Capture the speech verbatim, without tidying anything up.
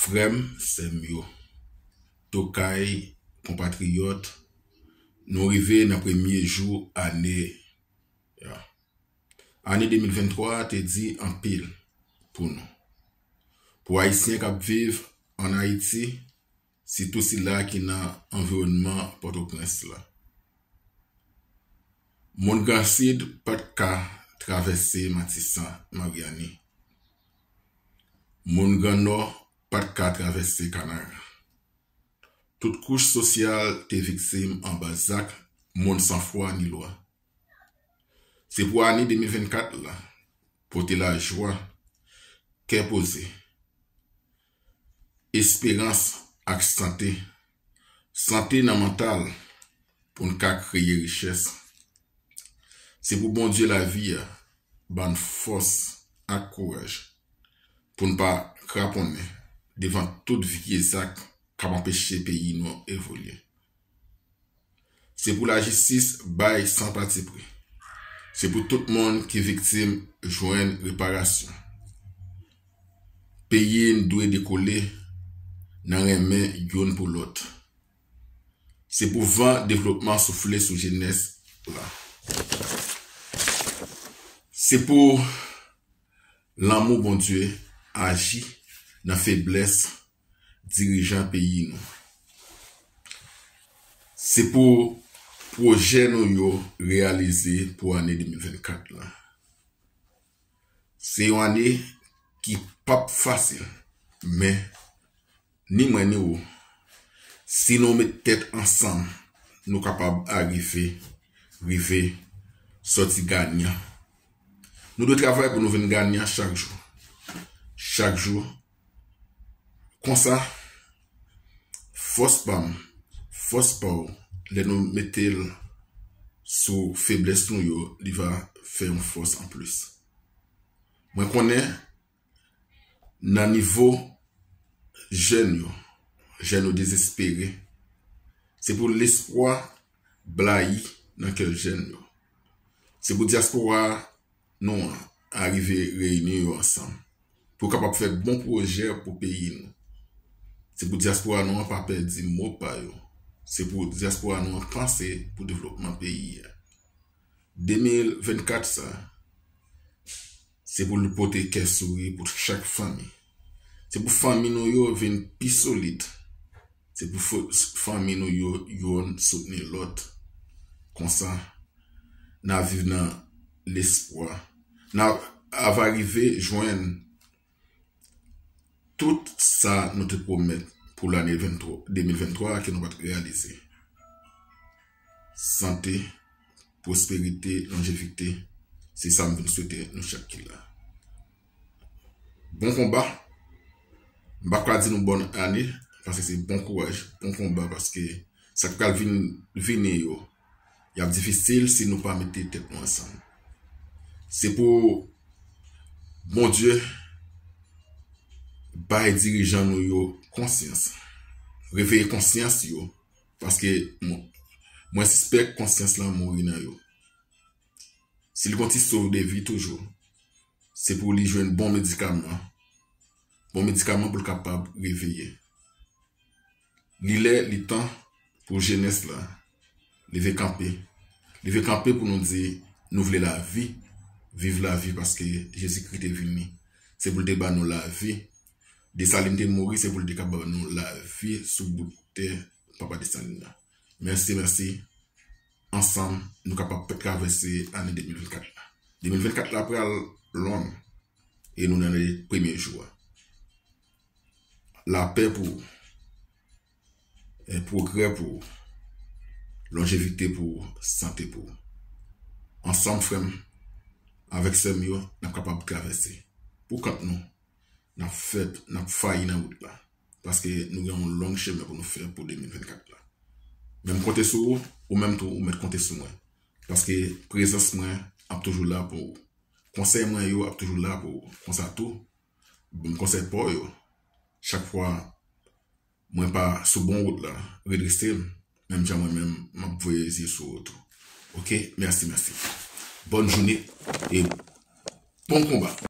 Frè m, sè m yo, tokay, konpatriyòt, nou rive nan premye jou ane a. Ane de mil venntwa a te di anpil pou nou. Pou Ayisyen k ap viv ann Ayiti, sitou sila ki nan anviwònman Pòtoprens la. Moun Gran Sid pa t ka travèse Matisan, Maryani. Moun Gran Nò pa t ka travèse Kanara. Tout kouch sosyal te viktim anba zak moun san fwa ni lwa. Se pou ane de mil vennkat la pote lajwa, kè poze, esperans ak sante, sante nan mantal pou n ka kreye richès. Se pou Bondye lavi a ban n fòs ak kouraj pou n pa kraponnen devan tout vye zak k ap anpeche peyi nou evolye. Se pou lajistis bay san patipri. Se pou tout moun ki viktim jwenn reparasyon. Peyi n dwe dekole nan renmen youn pou lòt. Se pou van devlopman soufle sou jenès la. Se pou lanmou Bondye aji nan feblès dirijan peyi nou. Se pou pwojè nou yo reyalize pou ane de mil vennkat la. Se yon ane ki p ap fasil, men ni mwen ni ou, si nou met tèt ansanm, nou kapab arive, rive, sòti ganyan. Nou dwe travay pou nou vin ganyan chak jou. Chak jou. Konsa, fòs pa m, fòs pa w, lè nou mete l sou feblès nou yo, li va fè yon fòs anplis. Mwen konnen nan nivo jèn yo, jèn yo dezespere, se pou lespwa blayi nan kè jèn yo. Se pou dyaspora nou an arive reyini yo ansanm pou kapab fè bon pwojè pou peyi nou. Se pou dyaspora nou an pa pèdi mo pa yo. Se pou dyaspora nou an panse pou devlopman peyi a. De mil vennkat sa, se pou l pote kè souri pou chak fanmi. Se pou fanmi nou yo vin pi solid. Se pou fo-, fanmi nou yo youn soutni lòt. Konsa, n a viv nan lespwa. N a, ava rive jwenn tout sa nou te pwomèt pou lane venntwa, de mil venntwa a ke nou pa t reyalize. Sante, pwosperite, lonjevite, se sa m vin swete nou chak ki la. Bon konba. M pa ka di nou bòn ane, paske se bon kouraj, bon konba, paske sa k pral vin, vini yo, y ap difisil si nou pa mete tèt nou ansanm. Se pou Bondye bay dirijan nou yo konsyans, reveye konsyans yo, paske mwen, mwen sispèk konsyans lan mouri nan yo. Si l gon ti souf de vi toujou, se pou li jwenn bon medikaman, bon medikaman pou l kapab reveye. Li lè, li tan pou jenès la leve kanpe. Leve kanpe pou nou di, nou vle lavi, viv lavi paske Jezikri te vini. Se pou l te ba nou lavi. Desalin te mouri, se pou l te ka ba nou lavi sou bout tè papa Desalin nan. Mèsi, mèsi. Ansanm, nou kapab travèse ane de mil vennkat la. De mil vennkat la pral long e nou nan premye jou a. Lapè pou ou, e pwogrè pou ou, lonjevite pou ou, sante pou ou. Ansanm, frè m, avèk sè m yo, n ap kapab travèse. Pou kont nou, n ap fèt, n ap fayi nan wout la. Paske nou gen yon long chemen pou nou fè pou de mil vennkat la. Men m konte sou ou, ou menm tou, ou mèt konte sou mwen. Paske prezans mwen ap toujou la pou ou. Konsèy mwen yo ap toujou la pou ou. Konsa tou, ban m konsèy pa w yo. Chak fwa mwen pa sou bon wout la, redrese m, menm jan mwen menm m ap voye zye sou ou tou. Oke? Mèsi, mèsi. Bòn jounen e bon konba.